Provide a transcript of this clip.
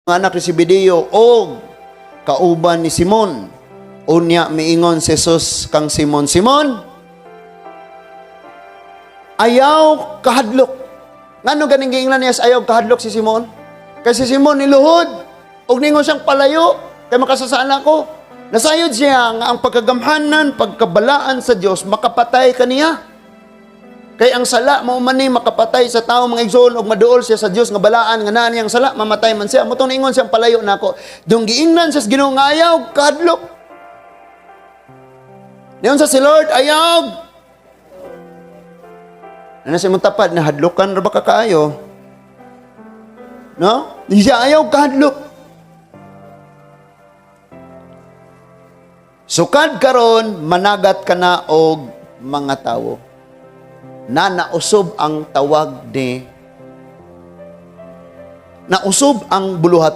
Anak ni Zebedeo og kauban ni Simon. Unya miingon si Jesus kang Simon, "Simon, ayaw kahadlok." Ngano ganing giingnan niya ayaw kahadlok si Simon? Kay si Simon niluhod ug ningon siyang, "Palayo kay makasasala ko." Nasayod siya nga ang pagkagamhanan, pagkabalaan sa Dios makapatay kaniya. Kay ang sala mao man ni makapatay sa tao, mga igsoon, ug maduol siya sa Dios nga balaan nga naa niyang sala, mamatay man siya. Mao tong niingon siyang, "Palayo nako." Dung giingnan siya sa Ginoo nga ayaw kahadlok. Niingon sa si Lord, "Ayaw." Ano sa imong tapad, nahadlokan ra ba ka kaayo? No? Di siya ayaw kahadlok. "Sukad karon managat ka na og mga tawo." Na nausob ang tawag ni, nausob ang buluhaton.